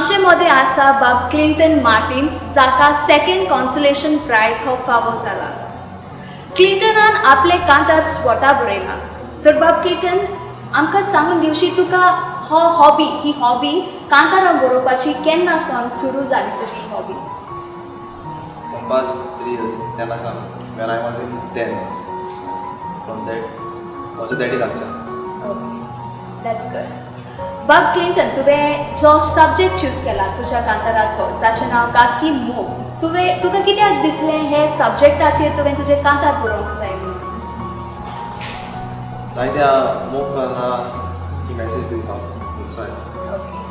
आमचे मदें आसा बाब क्लिंटन मार्टिन्स, जाका सेकंड कॉन्सोलेशन प्रायज हो फावो जाला. क्लिंटनान आपले कांतार स्वता बरयला. तर बाब क्लिंटन, आमकां सांगून दिवशी, तुका हो हॉबी, ही हॉबी कांतारां बरोवपाची केन्ना सावन सुरू जाली तुजी hobby? From past 3 years, तेन्ना सावन, when I was in 10, from that म्हजो डॅडी लागच्या. Okay, that's good. बाब क्लिंटन, तुवें जो सब्जेक्ट चूज केला तुज्या कांताराचो, जाचें नांव काकी मोग, तुवें तुका कित्याक दिसलें हे सब्जेक्टाचेर तुवें तुजें कांतार बरोवंक जाय म्हणून? जायत्या मोग करना ही मॅसेज दिवपाक, that's why. Okay,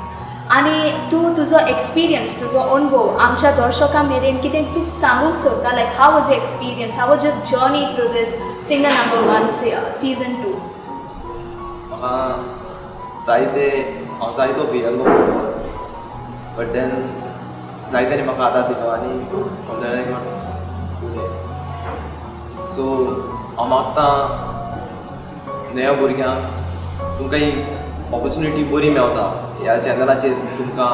आनी तूं तुजो एक्सपिरियन्स, तुजो अणभव आमच्या दर्शकां मेरेन कितें तूं सांगूंक सोदता? Like, how was your experience? How was your journey through this Singer Number One season 2? म्हाका जायते, हांव जायतो भियेल्लो, बट then जायत्यांनी म्हाका आदार दिलो आनी from that I got good. So हांव मागता नव्या भुरग्यांक, तुमकां ही ऑपॉर्चुनिटी बरी मेवता ह्या चॅनलाचेर तुमकां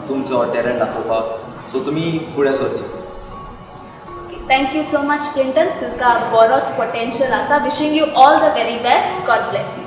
तुमचो टॅलंट दाखोवपाक, सो तुमी फुडें सरचें. Thank you so much, Clinton. तुका बरोच पोटेन्शियल आसा. Wishing you all the very best. God bless you.